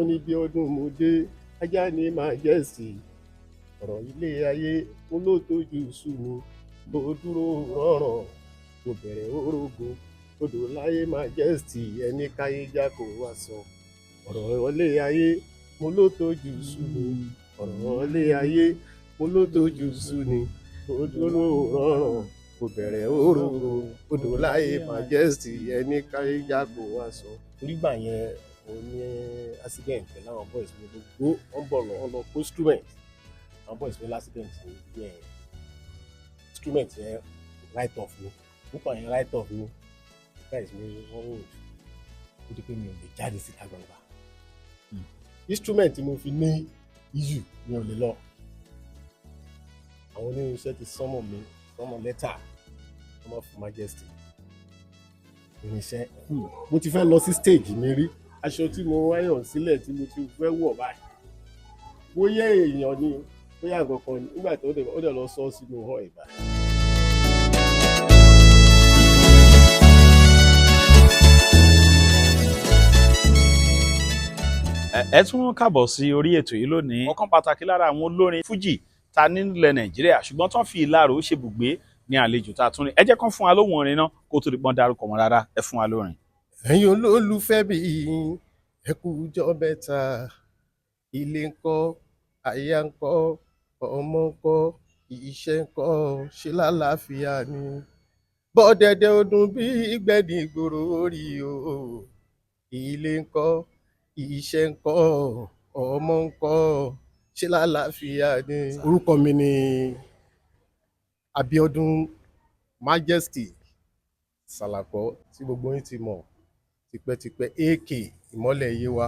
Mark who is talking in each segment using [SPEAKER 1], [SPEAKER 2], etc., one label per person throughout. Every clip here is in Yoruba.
[SPEAKER 1] Ó ní bí ọdún mo dé, ajá ní Majesty. Ọ̀rọ̀ ilé ayé mo ló tójú sú mi. Mo dúró rọ̀ràn, mo bẹ̀rẹ̀ orógo. Odò láyé Majesty, ẹni káyé já kó wá sọ. Ọ̀rọ̀ ilé ayé mo ló tójú sú mi. Ọ̀rọ̀ ilé ayé mo ló tójú sú ni. Mo dúró rọ̀ràn, mo bẹ̀rẹ̀ orógo. Odò láyé Majesty, ẹni káyé já kó wá sọ. Torí gbà yẹn mo ní accident pẹ̀lú àwọn boys mi, gbogbo wọn bọ̀ lọ, wọn lọ kó instrument. Àwọn boys mi l'accident ní yẹn, instrument yẹn write off ni, nípa yẹn write off ni. Guys mi wọ́n wò ó di pé mi ò lè jáde síta gbangba. Instrument tí mo fi ní issue, mi ò lè lọ. Àwọn onírinṣẹ́ ti summon mi, summon lẹ́tà ọmọ fún Majesty irinṣẹ́. Mo ti fẹ́ lọ sí stage mi rí, aṣọ tí mo wáyọ̀ sílẹ̀ tí mo ti fẹ́ wọ̀ báyìí, bóyá èèyàn ni, bóyá nǹkan kan ni, nígbà tó ó dẹ̀ lọ sọ sínú hall ìbá.
[SPEAKER 2] Ẹ tún káàbọ̀ sí orí ètò yìí lónìí. Ọ̀kan pàtàkì lára àwọn olórin fújì ta nílẹ̀ Nàìjíríà, ṣùgbọ́n tán fi Ìlaró ṣebùgbé ní àlejò tá a tún ní. Ẹ jẹ́ kán fún wa lóhùn orin náà kó tó di pọ́n dárúkọ wọn rárá. Ẹ fún wa lórin.
[SPEAKER 1] Ẹ̀yin olólùfẹ́ mi, ẹ kú ọjọ́ mẹ́ta. Ilé ńkọ́? Aya ńkọ́? Ọmọ ńkọ́? Iṣẹ́ ńkọ́? Ṣe lálàáfíà ni? Bọ́dẹ̀dẹ̀ ọdún bí ìgbẹ́ni ìgboro orí o. Ilé ńkọ́? Iṣẹ́ ńkọ́? Ọmọ ńkọ́? Ṣe lálàáfíà ni? Orúkọ mi ni Abíọ́dún Majesty Sàlàkọ́, tí gbogbo yín ti mọ̀ tipẹ́tipẹ́, AK Ìmọ́lẹ̀ Yewa.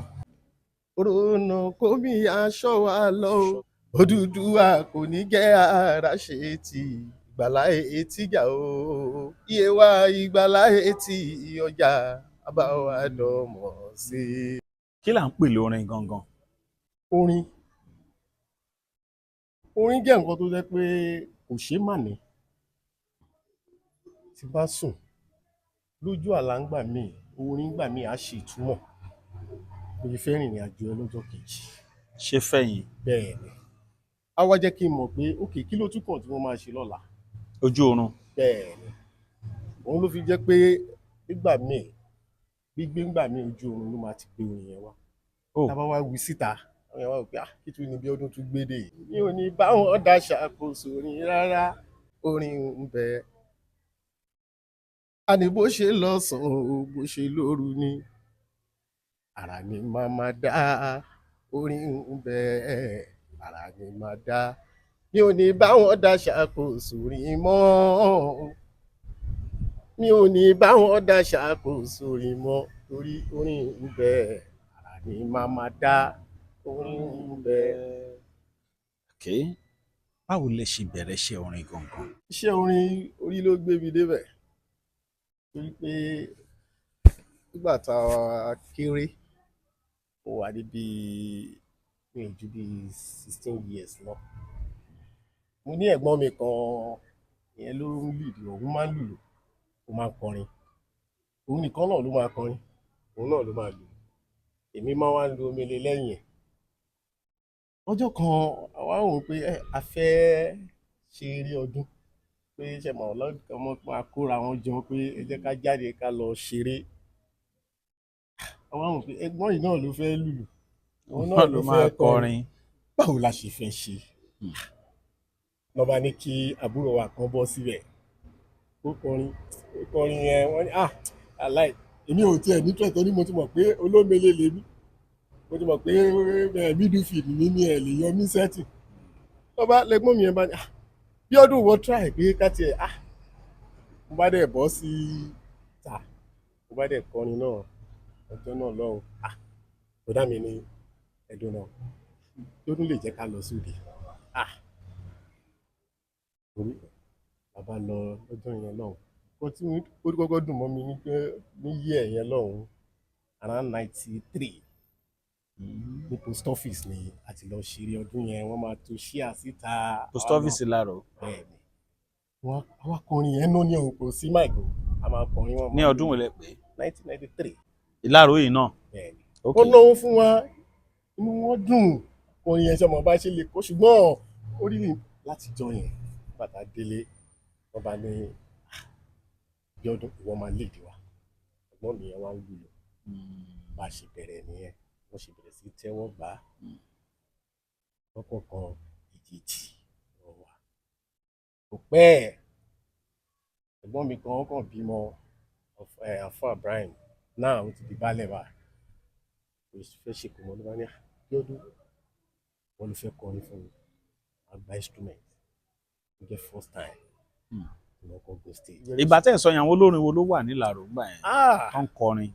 [SPEAKER 1] Òrònà kò mí aṣọ wa lọ o, Odùduwà kò ní jẹ́ ara ṣe ti ìgbàlá etí jà o, iye wa ìgbàlá etí ọjà àbáwá dọ̀mọ̀ sí i.
[SPEAKER 2] Kí là ń pè lórin gangan?
[SPEAKER 1] Orin jẹ́ nǹkan tó jẹ́ pé kò ṣeé má ní. Tí bá sùn lójú àlá ńgbà míì, orin ńgbà míì á ṣe ìtumọ̀ bó ṣe fẹ́ rìnrìn àjò ẹ lọ́jọ́ kejì.
[SPEAKER 2] Ṣé fẹ̀yìn?
[SPEAKER 1] Bẹ́ẹ̀ ni, á wá jẹ́ kí n mọ̀ pé ok, kí ló tún kàn tí mo máa ṣe lọ́la?
[SPEAKER 2] Ojú oorun.
[SPEAKER 1] Bẹ́ẹ̀ ni, òun ló fi jẹ́ pé nígbà míì, gbígbé ńgbà míì, ojú oorun ló máa ti gbé orin yẹn wá. Tá a bá wá wí síta, àwọn èèyàn wá wò pé, ah, kí tún ni Bíọ́dún tún gbé dé yìí? Mi ò ní bá wọn dáṣà kóso orin rárá, orin ń bẹ. Àní bó ṣe lọ́sàn-án o, bó ṣe lóru ni, àrà ni màá máa dá, orin ń bẹ, àrà ni màá dá. Mi ò ní bá wọn dáṣà kóso orin mọ́. Mi ò ní bá wọn dáṣà kóso orin mọ́, torí orin ń bẹ, àrà ni màá máa dá, orin ń bẹ.
[SPEAKER 2] Okay. Báwo lẹ ṣe bẹ̀rẹ̀ iṣẹ́ orin gangan?
[SPEAKER 1] Iṣẹ́ orin, orí ló gbé mi débẹ̀, torí pé nígbà tá a kéré, ó wà níbi mi ò ju bí 16 years lọ. Mo ní ẹ̀gbọ́n mi kan, ìyẹn ló ń lead, òun máa ń lùlù, ó máa ń kọrin. Òun nìkan náà ló máa kọrin, òun náà ló máa lùlù. Èmi máa wá ń lu omele lẹ́yìn ẹ̀. Ọjọ́ kan, àwa wò ó pé a fẹ́ ṣe eré ọdún, pé ṣe mọ̀ ọmọ máa kóra wọn jọ pé ẹ jẹ́ ká jáde ká lọ ṣeré. Àwa wò ó pé ẹ̀gbọ́n yìí náà ló fẹ́ lùlù, òun náà ló fẹ́ kọrin. Báwo la ṣe fẹ́ ṣe? Lọ́ bá ní kí àbúrò wa kan bọ́ síbẹ̀ ó kọrin, ó kọrin yẹn. Wọ́n ní, ah, aláì, èmi ò tiẹ̀ ní tẹ̀, torí mo ti mọ̀ pé olómele lèmi, mo ti mọ̀ pé midfield mi ní ẹ̀ lè yọ mí sẹ́tì. Lọ́ bá lẹ́gbọ́n mi yẹn bá ní, ah, Bíọ́dún, wọ́n try pé ká tiẹ̀. Ah, mo bá dẹ̀ bọ́ sí ta, mo bá dẹ̀ kọrin náà ọjọ́ náà lọ́hùn. Ah, bọ̀dá mi ní ẹ̀dùn náà, Bíọ́dún lè jẹ́ ká lọ sóde. Ah, orí bàbá lọ lọ́jọ́ yẹn lọ́hùn. Nǹkan tí ó kọ́kọ́ dùn mọ́ mi ní pé ní year yẹn lọ́hùn, around 93, ní post office ni a ti lọ ṣeré ọdún yẹn. Wọ́n máa to ṣíà síta.
[SPEAKER 2] Post office Ìlaró.
[SPEAKER 1] Bẹ́ẹ̀ ni, wọ́n àwa kọrin yẹn náà ní òun, kò sí mic o, a máa kọrin wọn.
[SPEAKER 2] Ní ọdún wo lẹ pé?
[SPEAKER 1] 1993.
[SPEAKER 2] Ìlaró yìí náà.
[SPEAKER 1] Bẹ́ẹ̀ ni.
[SPEAKER 2] Ok.
[SPEAKER 1] Wọ́n náwó fún wa. Inú wọn dùn. Orin yẹn, sọmọ bá ṣe lè kó, ṣùgbọ́n orí mi láti jọ yẹn bàtà délé, wọn bá ní, "Ah, Bíọ́dún, ìwọ máa lead wa." Ẹ̀gbọ́n mi yẹn wá ń lùlù. Bá a ṣe bẹ̀rẹ̀ nìyẹn, wọ́n ṣe bẹ̀rẹ̀ sí tẹ́wọ́ gbà á lọ́kọ̀ọ̀kan ìjìjì wọ́n wà. Kò pẹ́ ẹ̀, ẹ̀gbọ́n mi kan kàn bímọ, Afa Ibrahim náà, ó ti di baálẹ̀ bá kò fẹ́ ṣe kò mọ́, ló bá ní, "Bíọ́dún, wọ́n ló fẹ́ kọrin fún mi, wọ́n gba instrument." Ó jẹ́ first time tí mo kọ́ go stage.
[SPEAKER 2] Ìgbà tẹ́ ẹ̀ sọ yẹn, àwọn olórin wo ló wà nílàró ńgbà yẹn
[SPEAKER 1] Ah!
[SPEAKER 2] tó ń kọrin?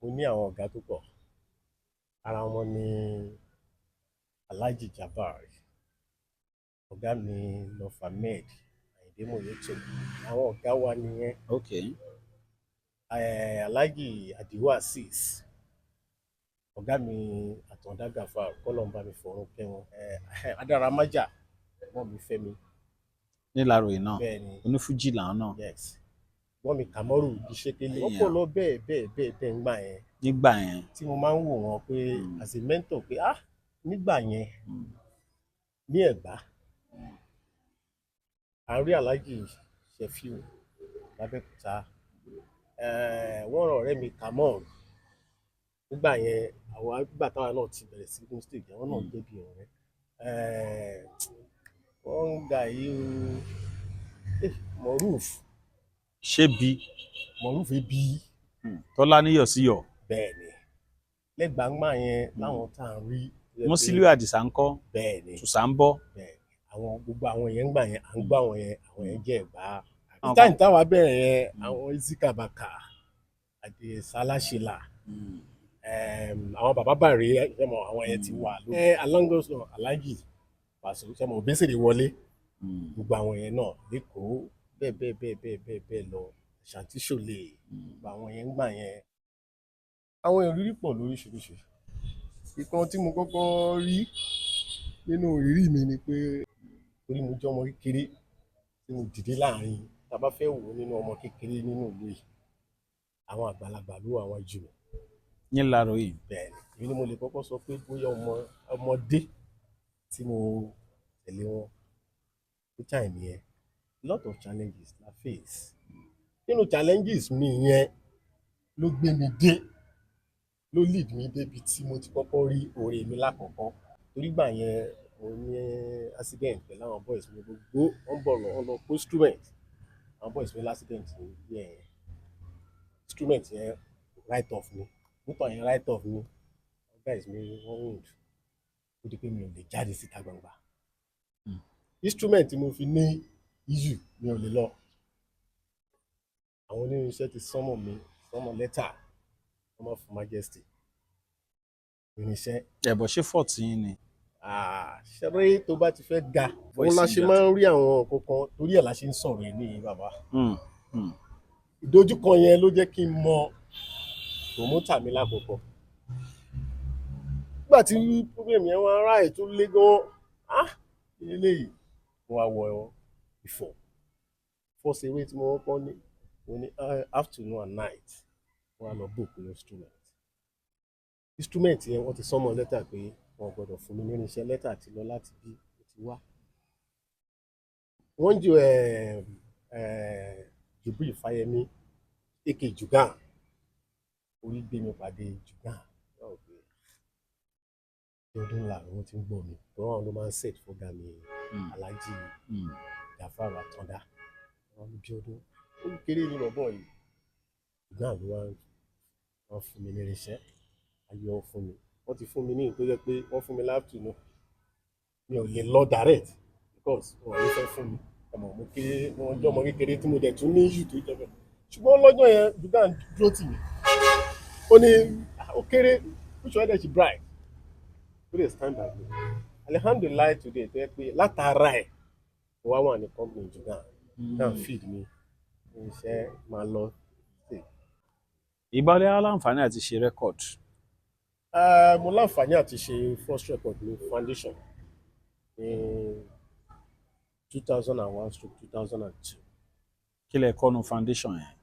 [SPEAKER 1] Mo ní àwọn ọ̀gá tó pọ̀. Ara wọn ní Alhaji Jabbar, ọ̀gá mi Lọfàmed Àyìndé Mòyétò, àwọn ọ̀gá wa nìyẹn. Alhaji Adiwo Azeez, ọ̀gá mi Àtàndá Gafar, kọ́lọ́n bá mi fọ̀run kẹ́ wọn. Adáramájà, ẹ̀gbọ́n mi Fẹ́mi.
[SPEAKER 2] Nílàró yìí náà?
[SPEAKER 1] Bẹ́ẹ̀ ni.
[SPEAKER 2] Onífújì làwọn náà.
[SPEAKER 1] Yes, ẹ̀gbọ́n mi Kamaru Ìṣekele. Wọ́n pọ̀ lọ bẹ́ẹ̀ bẹ́ẹ̀ bẹ́ẹ̀ bẹ́ẹ̀ ńgbà yẹn
[SPEAKER 2] nígbà yẹn.
[SPEAKER 1] Tí mo máa ń wò wọ́n pé as a mentor pé, ah, nígbà yẹn ní Ẹ̀gbá, à ń rí Alhaji Shefiu l'Abẹ́òkúta. Wọ́n rán ọ̀rẹ́ mi Kamal nígbà yẹn. Àwọn àgbà táwa náà ti bẹ̀rẹ̀ sí gun stage, àwọn náà jẹ́ bí ọ̀rẹ́. Wọ́n ń ga yìí o, Moruf.
[SPEAKER 2] Ṣé bí
[SPEAKER 1] Moruf ebi.
[SPEAKER 2] Tọ́lá níyọ̀ síyọ̀.
[SPEAKER 1] Bẹ́ẹ̀ ni, lẹ́gbàá yẹn láwọn tá à ń rí.
[SPEAKER 2] Musiliu Àdìsá ńkọ́?
[SPEAKER 1] Bẹ́ẹ̀ ni.
[SPEAKER 2] Tùsà ń bọ́.
[SPEAKER 1] Bẹ́ẹ̀ ni, àwọn gbogbo àwọn yẹn ń gbà yẹn, à ń gbọ́ àwọn yẹn, àwọn yẹn jẹ́ Ẹ̀gbá.
[SPEAKER 2] Àwọn
[SPEAKER 1] Táyì táwa bẹ̀rẹ̀ yẹn, àwọn Izika Baka àti Sálàṣìlà, àwọn bàbá bàrẹ ṣẹmọ, àwọn yẹn ti wà lórí. Alonso Alhaji Paso ṣẹmọ, Obesere wọlé, gbogbo àwọn yẹn náà lẹ́kọ̀ọ́, bẹ́ẹ̀ bẹ́ẹ̀ bẹ́ẹ̀ bẹ́ẹ̀ bẹ́ẹ̀ bẹ́ẹ̀ lọ, Ṣàǹtí Ṣòlè, gbogbo àwọn yẹn ń gbà yẹn. Àwọn ìrírí pọ̀ lóríṣiríṣi. Ìkan tí mo kọ́kọ́ rí nínú ìrírí mi ni pé torí mo jẹ́ ọmọ kékeré tí mo dìde láàrin, tá a bá fẹ́ wò ó nínú ọmọ kékeré nínú ìlú yìí, àwọn àgbàlagbà ló wà wájú mi.
[SPEAKER 2] Nílàró yìí?
[SPEAKER 1] Bẹ́ẹ̀ ni, èmi ni mo lè kọ́kọ́ sọ pé bóyá ọmọ ọmọdé tí mo tẹ̀lé wọn ní time yẹn. A lot of challenges la face. Nínú challenges mi yẹn ló gbé mi dé, ló lead mi débi tí mo ti kọ́kọ́ rí oore mi lákọ̀ọ́kọ́, torí gbà yẹn mo ní accident pẹ̀lú àwọn boys mi. Gbogbo wọ́n bọ̀ lọ, wọ́n lọ kó instrument. Àwọn boys mi ní accident ní yẹn, instrument yẹn write off ni, mọ́tò yẹn write off ni. Àwọn guys mi wọ́n wound, ó di pé mi ò lè jáde síta gbangba. Instrument tí mo fi ní issue, mi ò lè lọ. Àwọn onírinṣẹ́ ti summon mi, summon letter, wọ́n máa fún majesty irinṣẹ́.
[SPEAKER 2] Ẹ̀bọ̀ ṣé fọ̀tí yín ni?
[SPEAKER 1] Ṣeré tó bá ti fẹ́ ga, òun la ṣe máa ń rí àwọn kankan, torí ẹ̀ la ṣe ń sọ̀rọ̀ ẹ̀ ní bàbá. Ìdojúkọ yẹn ló jẹ́ kí n mọ promoter mi lákòókò. Nígbà tí problem yẹn wá ráì tó lé gan, ah, eléyìí mo wá wọ Ifọ̀. First eré tí mo kọ́kọ́ ní, mo ní afternoon and night. Mo wá lọ book ní instrument. Instrument yẹn, wọ́n ti summon lẹ́tà pé wọn ò gbọ́dọ̀ fún mi ní irinṣẹ́. Lẹ́tà ti lọ láti bí ó ti wá. Wọ́n ju Jubril Fáyẹmí aka Jugan, orí gbé mi pàdé Jugan náà pé ọdún ńlá wọ́n ti ń gbọ́ mi tó, àwọn ló máa ń set fọ́gà mi, Alhaji Gafar Àtàndá. Wọn ní bí ọdún ó kéré ní bọ̀bọ̀ yìí. Jugan ló wá wọ́n fún mi ní irinṣẹ́ ayọ̀ fún mi. Wọ́n ti fún mi ní ìtó jẹ́ pé wọ́n fún mi láàtúnú, mi ò lè lọ direct because wọn ò ní fẹ́ fún mi. Ọmọ mo kéré, wọn jẹ́ ọmọ kékeré tí mo dẹ̀ tún ní issue tó jẹ́ bẹ́ẹ̀. Ṣùgbọ́n lọ́jọ́ yẹn, Jugan dúró tì mí, ó ní ó kéré, which one dẹ̀ ṣe bright, ó dẹ̀ stand by me. Alhamdulillahi today, tó yẹ pé látara ẹ̀ mo wá wà ní company Jugan náà, feed mi iṣẹ́ máa lọ.
[SPEAKER 2] Ìgbà ọlẹ́ aláǹfààní àti ṣe record?
[SPEAKER 1] Mo láǹfààní àti ṣe first record ní foundation ní 2001/2002.
[SPEAKER 2] Kí lẹ kọ́ nu foundation yẹn?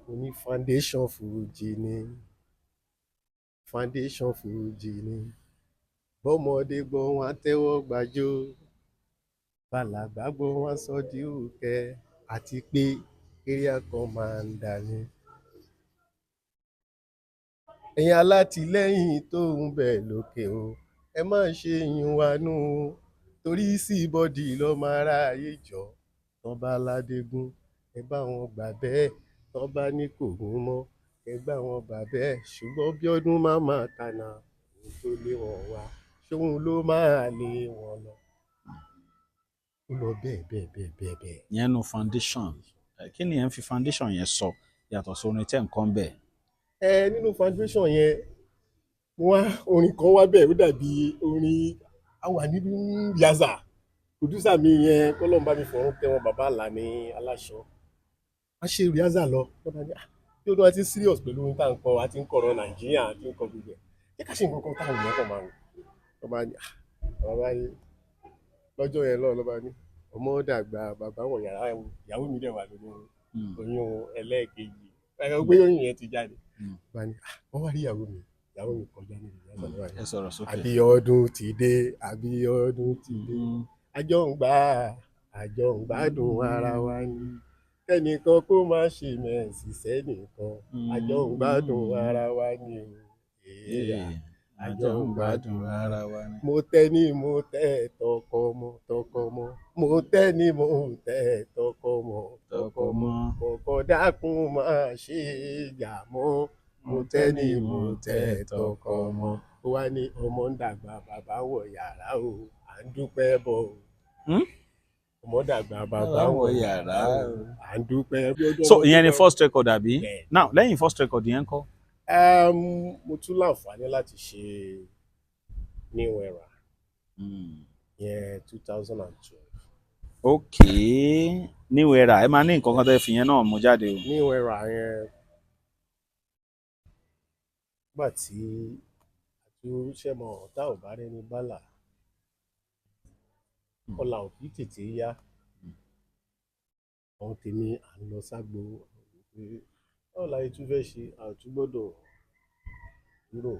[SPEAKER 1] Mo ní foundation Fuji ní. Foundation Fuji ni. Bọ́mọdé gbọ́ wọn á tẹ́wọ́ gbàjọ, bàlàgbà gbọ́ wọn á sọ di òkè, àti pé area commander ni. Ẹ̀yin alátìlẹ́yìn tó ń bẹ lókè o, ẹ má ṣe yún wa nú o, torí síbọ̀dì lọ́mọ aráyé jọ. Tán bá ládégún, ẹ bá wọn gbà bẹ́ẹ̀. Tán bá ní kò gún mọ́, ẹ gbá wọn gbà bẹ́ẹ̀. Ṣùgbọ́n Bíọ́dún má máa kànà, òun tó lé wọn wá ṣóun ló máa lé wọn lọ. Ó lọ bẹ́ẹ̀ bẹ́ẹ̀ bẹ́ẹ̀ bẹ́ẹ̀ bẹ́ẹ̀.
[SPEAKER 2] Ìyẹn nu foundation. Kí ni ẹ̀ ń fi foundation yẹn sọ yàtọ̀ sórin tẹ́ nǹkan bẹ́ẹ̀?
[SPEAKER 1] Ẹ nínú foundation yẹn, mo wá orin kan wá bẹ́ẹ̀, ó dàbí orin a wà nínú yaza. Producer mi yẹn, kọ́lọ́n bá mi fọ̀rún tẹ́ wọn, bàbá àlà ní aláṣọ. A ṣe rehearsal lọ, lọ́ba ní, "Ah, bí ó ti serious pẹ̀lú ohun tá à ń kọ, àti ń kọ̀rọ̀ Nàìjíríà, àti ń kọ gbogbo ẹ̀, jẹ́ ká ṣe nǹkan kan táwọn èèyàn kàn máa wò." Lọ́ba ní, "Ah," bàbá ní lọ́jọ́ yẹn lọ́ọ̀, lọ́ba ní ọmọ dàgbà bàbá wọ̀ yàrá, ìyàwó mi dẹ̀ wà lórí oyún ẹlẹ́ẹ̀kejì, ẹ̀rọ gbé oyún yẹn ti jáde. Bá ní, "Ah," wọ́n wá rí ìyàwó mi, ìyàwó mi kọjá níbi rehearsal lọ́wọ́
[SPEAKER 2] Ẹ sọ̀rọ̀ sókè.
[SPEAKER 1] Àbíọ́dún ti dé, Àbíọ́dún ti dé, àjọ ń gbà, àjọ ń gbádùn ara wa ni, kẹ́nìkan kó má ṣe mẹ̀sì sẹ́nìkan, àjọ ń gbádùn ara wa ni o. Èèyà,
[SPEAKER 2] Àjọ ń gbádùn ara wa ni.
[SPEAKER 1] Mo tẹ́ ní mo tẹ́ tọkọ mọ tọkọ mọ, mo tẹ́ ní mo tẹ́ tọkọ mọ tọkọ mọ, kọ̀kọ́ dákun máa ṣe é jà mọ́, mo tẹ́ ní mo tẹ́ tọkọ mọ. Ó wá ní ọmọ ń dàgbà bàbá wọ̀ yàrá o, à ń dúpẹ́ bọ̀ o. Ọmọ dàgbà bàbá wọ̀ yàrá o, à ń dúpẹ́.
[SPEAKER 2] So ìyẹn ni first record, àbí?
[SPEAKER 1] Bẹ́ẹ̀.
[SPEAKER 2] Now, lẹ́yìn first record yẹn ńkọ́?
[SPEAKER 1] Mo tún láǹfààní láti ṣe New Era yẹn, 2012.
[SPEAKER 2] Ok, New Era, ẹ máa ní nǹkan kan tẹ́ fi yẹn náà mú jáde o.
[SPEAKER 1] New Era yẹn, nígbà tí àtúnṣe mọ̀ tá ò bá rẹ́ni bálà, ọlà ò kì í tètè yá. Àwọn tèmi à ń lọ ságbo pé báwo la ṣe tún fẹ́ ṣe, àtúgbọ́dọ̀ kúrò,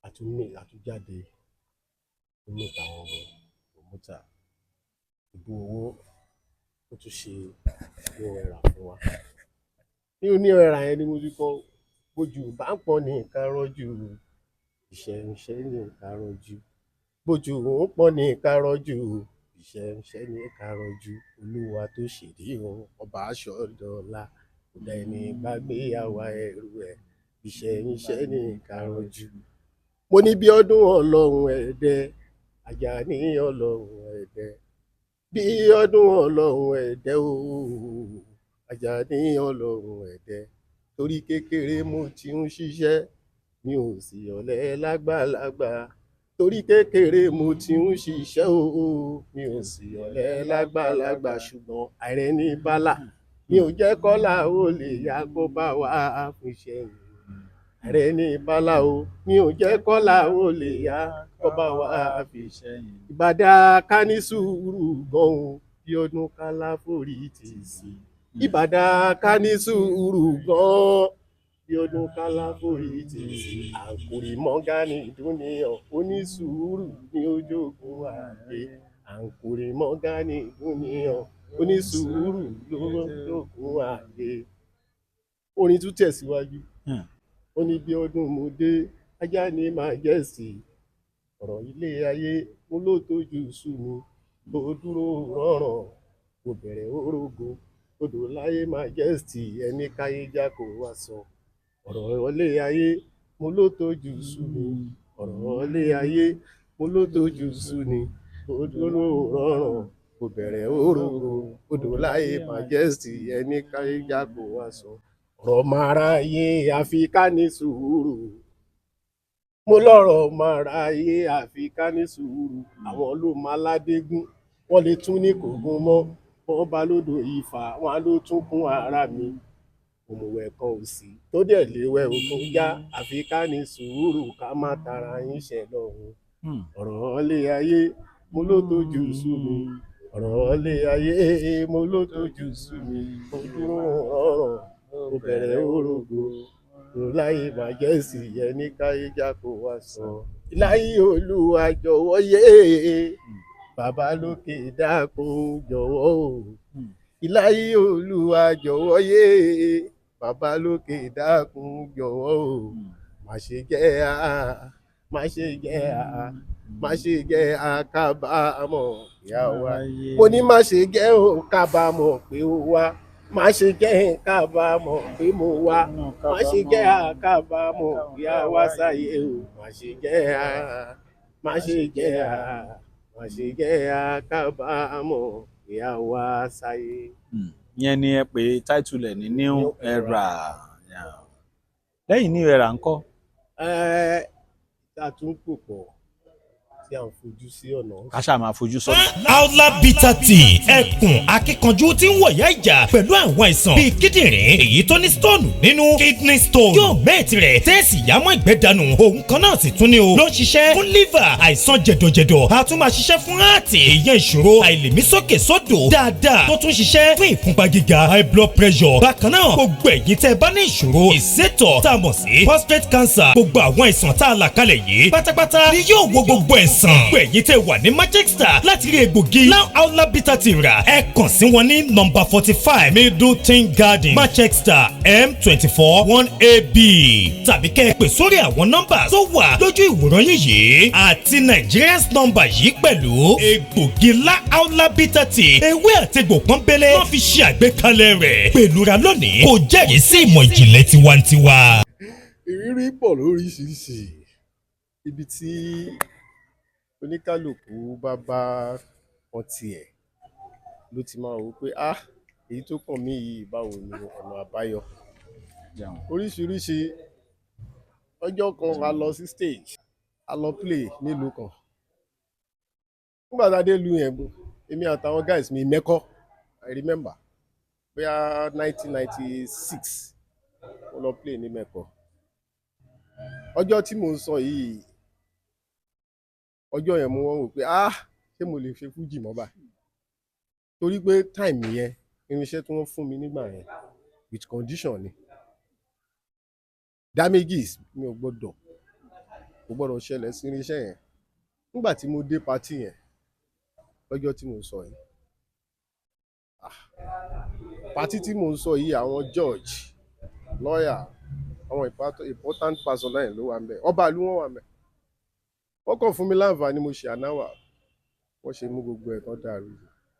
[SPEAKER 1] àtúnmí àtúnjáde ní àwọn promoter ìbú owó, ó tún ṣe New Era fún wa. Nínú New Era yẹn ni mo ti kọ bójú bá ń pọ̀ ní nǹkan rọ́jú, ìṣẹ́ ń ṣe ní nǹkan rọ́jú, bójú ń pọ̀ ní nǹkan rọ́jú, ìṣẹ́ ń ṣe ní nǹkan rọ́jú, olúwa tó ṣèdí òun ọba aṣọ dọ́là kò dá ẹni gbàgbé àwa ẹrú ẹ̀, ìṣẹ́ ń ṣe ní nǹkan rọ́jú. Mo ní bí ọdún ọlọ́run ẹ̀dẹ́, Àjàní ọlọ́run ẹ̀dẹ́, bí ọdún ọlọ́run ẹ̀dẹ́ ooo, Àjàní ọlọ́run ẹ̀dẹ́, torí kékeré mo ti ń ṣiṣẹ́, mi ò sì ọ̀lẹ lágbàlagbà, torí kékeré mo ti ń ṣiṣẹ́ ooo, mi ò sì ọ̀lẹ lágbàlagbà, ṣùgbọ́n àìrẹ́ni bálà mi ò jẹ́ kọ́lá ó lè yá kó bá wa fún iṣẹ́ yìí, àìrẹ́ni bálà o, mi ò jẹ́ kọ́lá ó lè yá kó bá wa fi
[SPEAKER 2] iṣẹ́ yìí.
[SPEAKER 1] Ìbàdà ká ní sùúrù gan-an, bí ọdún kálá forí tì sí. Ìbàdà ká ní sùúrù gan-an, bí ọdún kálá forí tì sí. Àǹkùrì mọ́gánì dúnìyàn, onísùúrù ní ojógun àgbẹ̀. Àǹkùrì mọ́gánì dúnìyàn, onísùúrù lójógun àgbẹ̀. Orin tún tẹ̀síwájú. Ó ní bí ọdún mo dé, ajá ni màá jẹ́ sí ọ̀rọ̀ ilé ayé, mo ló tójú sú mi, mo dúró rọ̀ràn, mo bẹ̀rẹ̀ orógo odò láyé majesty, ẹni káyé já kó wá sọ ọ̀rọ̀ ilé ayé, mo ló tójú sú mi, ọ̀rọ̀ ilé ayé, mo ló tójú sú ni, mo dúró rọ̀ràn, mo bẹ̀rẹ̀ orógo odò láyé majesty, ẹni káyé já kó wá sọ ọ̀rọ̀ màráyé, àfi ká ní sùúrù. Mo lọ́rọ̀ màráyé, àfi ká ní sùúrù. Àwọn ló máa ládégún, wọ́n lè tún ní kò gún mọ́, wọ́n bá lódò ìfà wọn ló tún kún ara mi, òmùwẹ̀ kan ò sí tó dẹ̀ léwẹ̀ òkun já, àfi ká ní sùúrù, ká má tara yín ṣẹ̀ lọ́hùn. Ọ̀rọ̀ ilé ayé, mo ló tójú sú mi, ọ̀rọ̀ ilé ayé, mo ló tójú sú mi, mo dúró ọ̀rọ̀, mo bẹ̀rẹ̀ orógo. Láyé májẹ̀sì yẹn ní káyé já kó wá sọ. Láyé Olúwa jọ̀wọ́ yé, bàbá lókè dákun jọ̀wọ́ o. Ìláyé Olúwa jọ̀wọ́ yé, bàbá lókè dákun jọ̀wọ́ o. Má ṣe jẹ́ a, má ṣe jẹ́ a, má ṣe jẹ́ a kábàámọ̀ ìyá wa. Mo ní má ṣe jẹ́ o kábàámọ̀ pé ó wá, má ṣe jẹ́ kábàámọ̀ pé mo wá, má ṣe jẹ́ a kábàámọ̀ ìyá wa sáyé o. Má ṣe jẹ́ a, má ṣe jẹ́ a, má ṣe jẹ́ a kábàámọ̀ ìyá wa sáyé.
[SPEAKER 2] Ìyẹn ni ẹ pé title ẹ̀ ní New Era. Yeah. Lẹ́yìn New Era ńkọ́?
[SPEAKER 1] Ẹ tá a tún pò pọ̀ tí à ń fojú sí ọ̀nà.
[SPEAKER 2] Ká ṣáà máa fojú sọ́nà.
[SPEAKER 3] Aula Bitter Tea, ẹkùn akíkanjú tí ń wọ̀yá ìjà pẹ̀lú àwọn àìsàn bíi kíndìnrín èyí tó ní stone nínú, kidney stone, yóò mẹ́ẹ̀tì rẹ̀ tẹ́ẹ̀sì yámọ́ ìgbẹ́ dànù. Òun kan náà sì tún ní o ló ń ṣiṣẹ́ fún liver, àìsàn jẹ̀dọ̀jẹ̀dọ̀, a tún máa ṣiṣẹ́ fún heart, ìyẹn ìṣòro àìlèmísókè sódò dáadáa, tó tún ṣiṣẹ́ fún ìfúnpá gíga, high blood pressure. Bákan náà, gbogbo ẹ̀yin tẹ́ ẹ bá ní ìṣòro ìsétọ̀ tá a mọ̀ sí prostate cancer, gbogbo àwọn àìsàn tá a là kalẹ̀ yìí pátápátá ni yóò wo gbogbo ẹ̀sán. Gbogbo ẹ̀yin tẹ́ wà ní Manchester láti rí egbògi Now Aula Bitter Tea rà, ẹ kàn sí wọn ní nọ́mbà 45 Middleton Garden, Manchester, M24 1AB, tàbí kẹ́ ẹ pè sórí àwọn nọ́mbà tó wà lójú ìwòran yín yìí àti Nigerians nọ́mbà yìí pẹ̀lú. Egbògi La Aula Bitter Tea, ewé àtegbò pọ́nbélé wọ́n fi ṣe àgbékalẹ̀ rẹ̀. Pẹ̀lú ra lónìí kò jẹ́rìí sí ìmọ̀ ìjìnlẹ̀ tiwantiwa.
[SPEAKER 1] Ìrírí pọ̀ lóríṣiríṣi. Ibi tí oníkálukú bá bá wọn tiẹ̀ ló ti máa wò ó pé, ah, èyí tó kàn mí yìí, báwo ni ọ̀nà àbáyọ? Oríṣiríṣi. Ọjọ́ kan, a lọ sí stage, a lọ play nílùú kan. Nígbà tá a dé ìlú yẹn, èmi àtàwọn guys mi mẹ́kọ́, I remember, bóyá 1996, mo lọ play ní Mẹ́kọ̀. Ọjọ́ tí mò ń sọ yìí, ọjọ́ yẹn mo wọ́n wò pé, ah, ṣé mo lè ṣe fújì mọ́ báyìí? Torí pé time yẹn, irinṣẹ́ tí wọ́n fún mi nígbà yẹn, with condition ni, damages mi ò gbọ́dọ̀, kò gbọ́dọ̀ ṣẹlẹ̀ sí irinṣẹ́ yẹn. Nígbà tí mo dé party yẹn lọ́jọ́ tí mo ń sọ yìí, ah, party tí mo ń sọ yìí, àwọn judge, lawyer, àwọn important person náà ló wà ń bẹ̀, ọba ìlú wọn wà ń bẹ̀. Wọ́n kàn fún mi láǹfààní, mo ṣe ànáwà, wọ́n ṣe mú gbogbo ẹ̀ tán dàrú.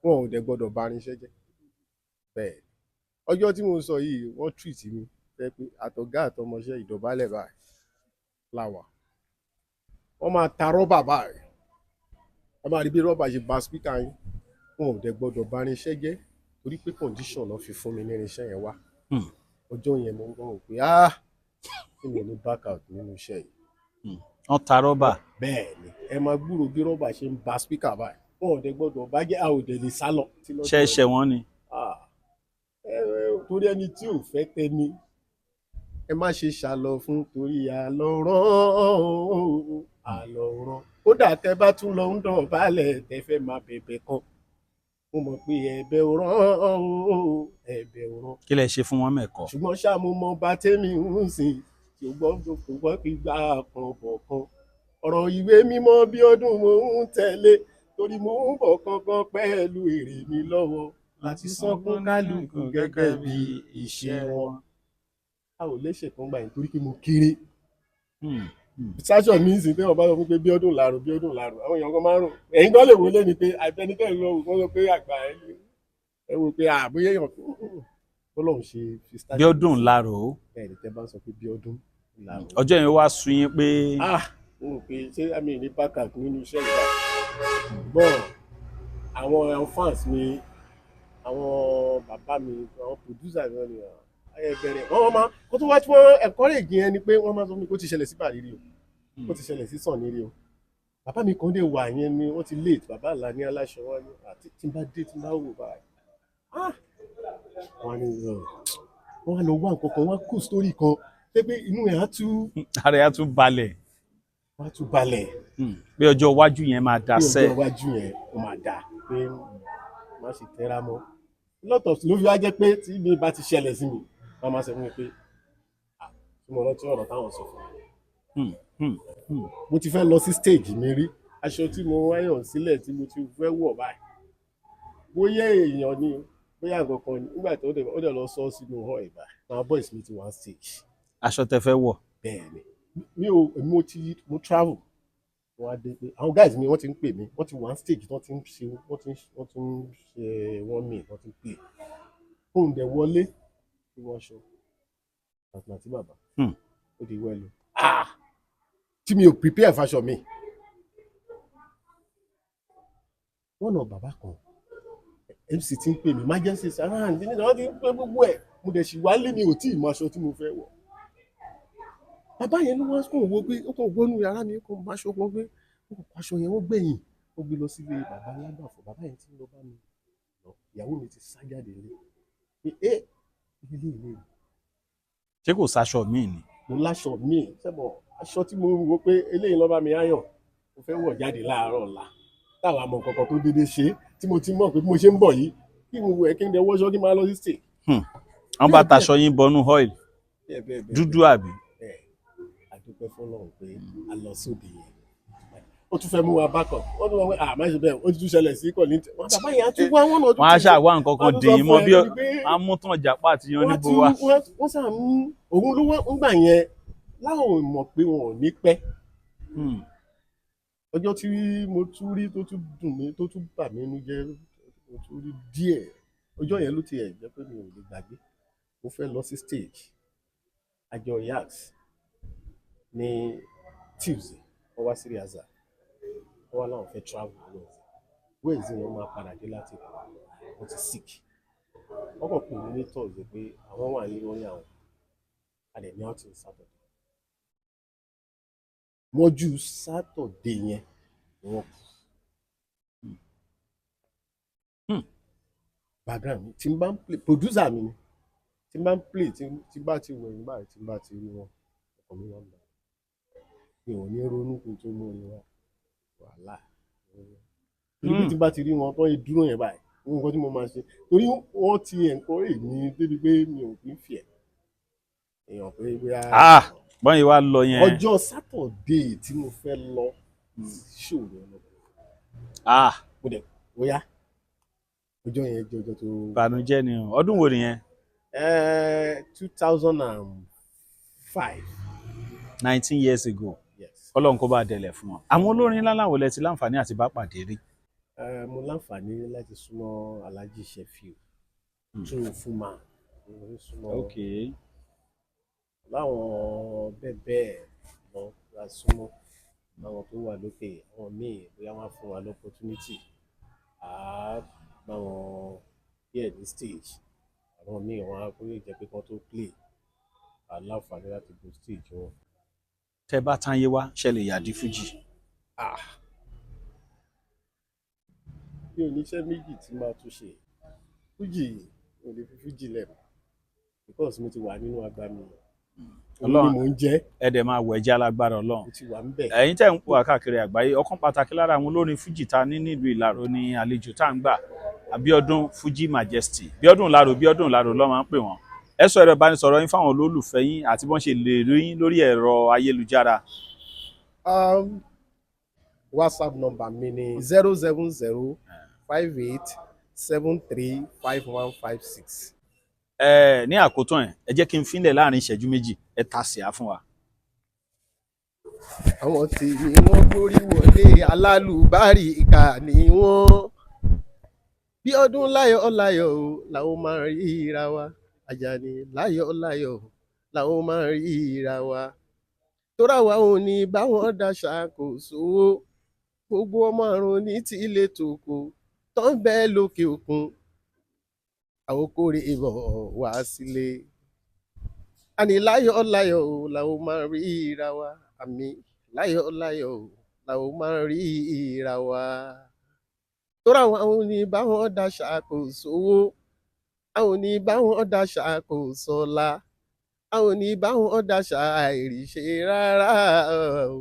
[SPEAKER 1] Wọn ò dẹ̀ gbọ́dọ̀ bà irinṣẹ́ jẹ́ bẹ́ẹ̀. Ọjọ́ tí mo ń sọ yìí, wọ́n treat mi fẹ́ pé àtọ̀gá àtọmọṣẹ́, ìdọ̀bálẹ̀ báyìí láwà. Wọ́n máa ta rọ́bà báyìí, wọ́n máa rí bí rọ́bà ṣe ba speaker yín. Wọn ò dẹ̀ gbọ́dọ̀ bà irinṣẹ́ jẹ́ torí pé condition náà fi fún mi ní irinṣẹ́ yẹn wá. Ọjọ́ yẹn mo ń gbọ́ pé, ah, kí mi ò ní back out nínú iṣẹ́ yìí.
[SPEAKER 2] Wọ́n ta rọ́bà.
[SPEAKER 1] Bẹ́ẹ̀ ni, ẹ máa gbúrò bí rọ́bà ṣe ń ba speaker báyìí. Wọn ò dẹ̀ gbọ́dọ̀ bá jẹ́, a ò dẹ̀ lè sá lọ.
[SPEAKER 2] Ṣẹ́ṣẹ́ wọn ni.
[SPEAKER 1] Ah, ẹ torí ẹni tí ò fẹ́ tẹni, ẹ má ṣe ṣàlọ fún, torí àlọ́ rán, àlọ́ rán. Kódà tẹ bá tún lọ ń dọ̀bálẹ̀, tẹ fẹ́ máa bẹ̀bẹ̀ kan, mo mọ̀ pé ẹ̀bẹ̀ ò rán o, ẹ̀bẹ̀ ò rán.
[SPEAKER 2] Kí lẹ ṣe fún wọn mẹ́kọ̀ọ́?
[SPEAKER 1] Ṣùgbọ́n ṣá, mo mọ bá tẹ́mi ń sìn tí ó gbọ́, kò gbọ́ fi gbà kan bọ̀ kan. Ọ̀rọ̀ ìwé mímọ́ bí ọdún mo ń tẹ̀lé, torí mo ń bọ̀ kankan pẹ̀lú èrè mi lọ́wọ́ láti san fún kálukú gẹ́gẹ́ bí ìṣe wọn. A ò léṣe kan gbà yín torí pé mo kéré. Sáṣọ mi ń sìn pé ọba sọ fún pé bí ọdún làrò, bí ọdún làrò, àwọn èèyàn kan máa ń rò, ẹ̀yin gan lè wọlé ni pé àtẹnitẹ́ lọ wò kó sọ pé àgbà ẹ wò pé àbóyá èèyàn bọ́lọ́run ṣe fi stature.
[SPEAKER 2] Bí ọdún lárò.
[SPEAKER 1] Bẹ́ẹ̀ ni, tẹ́ bá ń sọ pé bí ọdún làrò.
[SPEAKER 2] Ọjọ́ yẹn wá sú yín pé
[SPEAKER 1] Ah, mo rò pé ṣé àmì ní backup nínú iṣẹ́ ìgbà gbọ́n. Àwọn fans mi, àwọn bàbá mi, àwọn producer mi, wọ́n ní ẹ bẹ̀rẹ̀. Wọ́n máa kó tó wá tí wọ́n encourage yẹn ni pé wọ́n máa sọ fún mi kó ti ṣẹlẹ̀ sí Bàrírí o, kó ti ṣẹlẹ̀ sí Sànní rí o. Bàbá mi kan dé wà yẹn ni wọ́n ti late, bàbá àlá ní aláṣọ wọn ni àti tí n bá dé, tí n bá wò báyìí, ah, wọ́n á ní wọ́n á lọ wá nǹkan kan, wọ́n á kó story kan pé inú ẹ̀ á tú.
[SPEAKER 2] Ara ẹ̀ á tún balẹ̀.
[SPEAKER 1] Wọ́n á tún balẹ̀.
[SPEAKER 2] Pé ọjọ́ iwájú yẹn máa da
[SPEAKER 1] pé
[SPEAKER 2] sẹ́ẹ̀.
[SPEAKER 1] Ọjọ́ iwájú yẹn ó máa dà, pé má ṣe tẹ́ra mọ́ lọ́tọ̀. Ló fi wá jẹ́ pé tí mi bá ti ṣẹlẹ̀ sí mi, wọ́n máa sọ fún mi pé, ah, Tí mo rántí ọ̀rọ̀ táwọn sọ fún mi. Mo ti fẹ́ lọ sí stage mi rí, aṣọ tí mo wáyàn sílẹ̀ tí mo ti fẹ́ wọ̀ báyìí, bóyá èèyàn ni, bóyá nǹkan kan ni, nígbà tó ó dẹ̀ lọ sọ sínú hall ìbá, àwọn boys mi ti wá stage.
[SPEAKER 2] Aṣọ tẹ fẹ́ wọ̀?
[SPEAKER 1] Bẹ́ẹ̀ ni, mi ò mo ti mo travel, wọ́n á dé pé àwọn guys mi, wọ́n ti ń pè mí, wọ́n ti wá stage, wọ́n ti ń ṣe wọ́n mì, wọ́n ti ń pè fóun dẹ̀ wọlé tí wọ́n ṣọ àti bàbá ó di wẹ́lu tí mi ò prepare fàṣọ mi. Wọ́n nà bàbá kan, MC ti ń pè mí, emergency saran ní wọ́n ti ń pè gbogbo ẹ̀, mo dẹ̀ sì wálé, mi ò tí ì mọ aṣọ tí mo fẹ́ wọ̀. Bàbá yẹn ló wá kàn wọ pé ó kàn wọnú yàrá mi, ó kàn máṣọ kan pé ó kàn kó aṣọ yẹn, wọ́n gbẹ̀yìn, ó gbé lọ sílé bàbá alágbàfọ̀. Bàbá yẹn ti ń lọ bá mi lọ, ìyàwó mi ti sá jáde lé pé ẹ ilé ilé mi.
[SPEAKER 2] Ṣé kò sáṣọ míì ni?
[SPEAKER 1] Mo láṣọ míì sẹ́bọ̀, aṣọ tí mo wò pé eléyìí lọ́ bá mi áyàn, mo fẹ́ wọ̀ jáde láàárọ̀ ọ̀la, táwa mọ nǹkan kan tó déédéé ṣe tí mo ti mọ̀ pé bí mo ṣe ń bọ̀ yìí, kí n wẹ̀, kí n dẹ̀ wọṣọ, kí n máa lọ sí stage.
[SPEAKER 2] Wọ́n bá taṣọ yín bọnú oil?
[SPEAKER 1] Bẹ́ẹ̀ bẹ́ẹ̀ bẹ́ẹ̀.
[SPEAKER 2] Dúdú àbí?
[SPEAKER 1] Bẹ́ẹ̀, a dúpẹ́ fọ́lọ́run pé a lọ sóde yẹn. Ó tún fẹ́ mú wa bákan, wọ́n tún wọ́n pé à má ṣe bẹ́ẹ̀, ó ti tún ṣẹlẹ̀ sí kọ̀lí, wọ́n bàbá yẹn á tún wá wọ́n náà.
[SPEAKER 2] Wọ́n á ṣáà wá nǹkan kan dè yín mọ́ bí wọ́n á mú tán jàpá àti yan níbo wa.
[SPEAKER 1] Wọ́n sà ń òun ló wọ́n ń gbà yẹn láwọn mọ̀ pé wọn ò ní pẹ́. Ọjọ́ tí mo tún rí tó tún dùn mí, tó tún bà mí nínú jẹ́, mo tún rí díẹ̀, ọjọ́ yẹn ló tiẹ̀ jẹ́ pé mi ò lè gbàgbé. Mo fẹ́ lọ sí stage àjọ yaks ní Tuesday, wọ́n wá sí rehearsal, wọ́n wá láwọn fẹ́ travel Wednesday. Wednesday yẹn, wọ́n máa padà dé láti Èkó, wọ́n ti sick. Wọ́n kàn pè mí ní Thursday pé àwọn wà ní orí àwọn a dẹ̀ ní outing Saturday. Mọ́jú Saturday yẹn ni wọ́n kú. Background mi tí n bá ń play, producer mi ni tí n bá ń play, tí n bá ti wẹ̀yìn báyìí, tí n bá ti rí wọn, ọkàn mi máa ń balẹ̀. Mi ò ní ronú kí n tó mú orin wá wàhálà, torí pé tí n bá ti rí wọn tó yẹ dúró yẹn báyìí, nǹkan tí mo máa ṣe, torí wọ́n ti encourage mi débi pé mi ò kí ń fi ẹ̀ èèyàn pé bóyá.
[SPEAKER 2] Ah, bọ́n yìí wá lọ yẹn.
[SPEAKER 1] Ọjọ́ Saturday tí mo fẹ́ lọ show yẹn lọ.
[SPEAKER 2] Ah.
[SPEAKER 1] Mo dẹ̀ bóyá ọjọ́ yẹn jẹ́ ọjọ́ tó.
[SPEAKER 2] Ìbànújẹ́ ni o. Ọdún wo nìyẹn?
[SPEAKER 1] 2005.
[SPEAKER 2] 19 years ago.
[SPEAKER 1] Yes.
[SPEAKER 2] Ọlọ́run kó bá dẹlẹ̀ fún wọn. Àwọn olórin ńlá làwọn lẹ ti láǹfààní àti bá pàdé rí?
[SPEAKER 1] Mo láǹfààní láti súnmọ́ Alhaji Shefiu tún Fúnma, mo súnmọ́ láwọn bẹ́ẹ̀ bẹ́ẹ̀ lọ la súnmọ́ láwọn tó wà lókè. Àwọn míì, bóyá wọ́n á fún wa l'opportunity, á bá wọn díẹ̀ ní stage. Àwọn míì, wọ́n á kó lè jẹ́ pé kán tó play, á láǹfààní láti go stage wọn.
[SPEAKER 2] Tẹ bá tán yé wá ṣe lè yàdí fújì?
[SPEAKER 1] Ah, mi ò níṣẹ́ méjì tí máa tún ṣe. Fújì, mi ò lè fi fújì lẹ̀ because mo ti wà nínú agbami, òun ni
[SPEAKER 2] Ọlọ́run.
[SPEAKER 1] Mò ń jẹ́.
[SPEAKER 2] Ẹ dẹ̀ máa wẹ̀ jẹ́ alágbára Ọlọ́run.
[SPEAKER 1] Mo ti wà ń bẹ̀.
[SPEAKER 2] Ẹ̀yin tẹ́ ń pò wá káàkiri àgbáyé, ọ̀kan pàtàkì lára àwọn olórin fújì ta ní nílùú Ìlaró ní àlejò tá à ń gbà, Abíọ́dún Fuji Majesty, Bíọ́dún Ìlaró. Bíọ́dún Ìlaró ló máa ń pè wọ́n. Ẹ sọ ẹ̀rọ ìbánisọ̀rọ̀ yín fáwọn olólùfẹ́ yín àti bọ́n ṣe lè rí yín lórí ẹ̀rọ ayélujára.
[SPEAKER 1] WhatsApp number mi ni 07058735156.
[SPEAKER 2] Ẹ ní àkótán, ẹ jẹ́ kí n fínlẹ̀ láàrin ìṣẹ́jú 2, ẹ ta sí á fún wa.
[SPEAKER 1] Àwọn tèmi, wọ́n gbórí wọlé, alálùbárì ìkà ni wọ́n. Bí ọdún láyọ̀ láyọ̀ o làwọn máa ń ríra wa, Àjàní láyọ̀ láyọ̀ o làwọn máa ń ríra wa, tóra wa ò ní báwọn daṣà kò sówó. Gbogbo ọmọ àrùn ní tí ilé tòkó tó ń bẹ lókè òkun, àwọn kórè ìbọ̀ wá sílé. Àní láyọ̀ láyọ̀ o làwọn máa ń ríra wa, àmì láyọ̀ láyọ̀ o làwọn máa ń ríra wa, tóra àwọn ò ní báwọn daṣà kò sówó, àwọn ò ní báwọn daṣà kò sọlá, àwọn ò ní báwọn daṣà àìríṣe rárá o.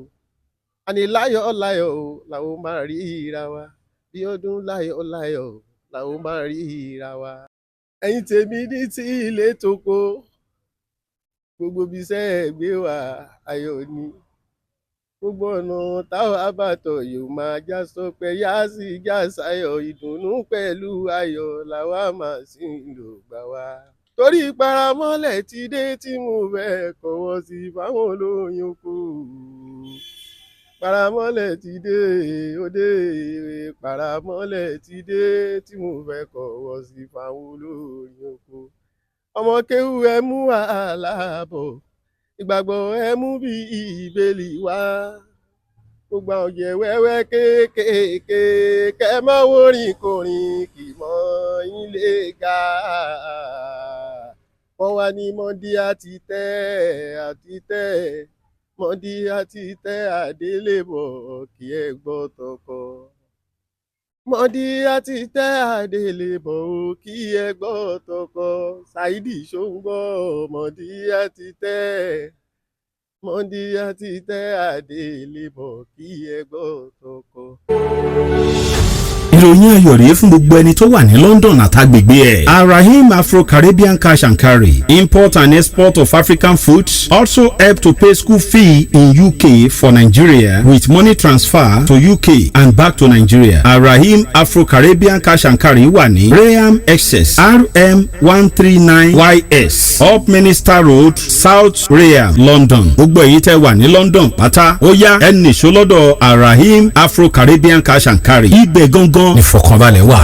[SPEAKER 1] Àní láyọ̀ láyọ̀ o làwọn máa ríra wa, bí ọdún láyọ̀ láyọ̀ o làwọn máa ríra wa. Ẹ̀yin tèmi ní tí ilé tó kó. Gbogbo ibi iṣẹ́ ẹ̀ gbé wa, ayọ̀ ni. Gbogbo ọ̀nà táwa bá tọ̀ yóò máa já sọpẹ́, yá sí já sáyọ̀, ìdùnnú pẹ̀lú ayọ̀ làwa máa sì ń lò gbà wá. Torí paramọ́lẹ̀ ti dé tí mo fẹ́ kọ̀wọ́ sí fáwọn olóyún kù. Paramọ́lẹ̀ ti dé òde, paramọ́lẹ̀ ti dé tí mo fẹ́ kọ̀wọ́ sí fáwọn olóyún kù. Ọmọ kéwú, ẹ mú wàhálà bọ̀, ìgbàgbọ́ ẹ mú bí ìbéèlì wá. Gbogbo àwọn ọ̀jẹ̀ wẹ́wẹ́ kéékèèké, kẹ́ má wórin kòrin kì mọ́ yín lè ga. Wọ́n wá ní mọ́ndí àti tẹ́ àti tẹ́ mọ́ndí àti tẹ́ àdélébọ̀ kí ẹ gbọ́ tọkọ. Mọ́ndí àti tẹ́ àdélébọ̀ o, kí ẹ gbọ́ tọkọ. Ṣáídì ṣóńgbọ́ mọ́ndí àti tẹ́ mọ́ndí àti tẹ́ àdélébọ̀ kí ẹ gbọ́ tọkọ.
[SPEAKER 4] Ìròyìn ayọ̀ rèé fún gbogbo ẹni tó wà ní London àtàgbègbè ẹ̀. Arahim Afro-Caribbean Cash and Carry, import and export of African foods, also help to pay school fee in UK for Nigeria with money transfer to UK and back to Nigeria. Arahim Afro-Caribbean Cash and Carry wà ní Rainham, Essex, RM139 YS, Upminster Road, South Rainham, London. Gbogbo èyí tẹ́ wà ní London pátá, ó yá, ẹ nìṣó lọ́dọ̀ Arahim Afro-Caribbean Cash and Carry. Ibẹ̀ gangan ìfọ̀kànbalẹ̀ wà.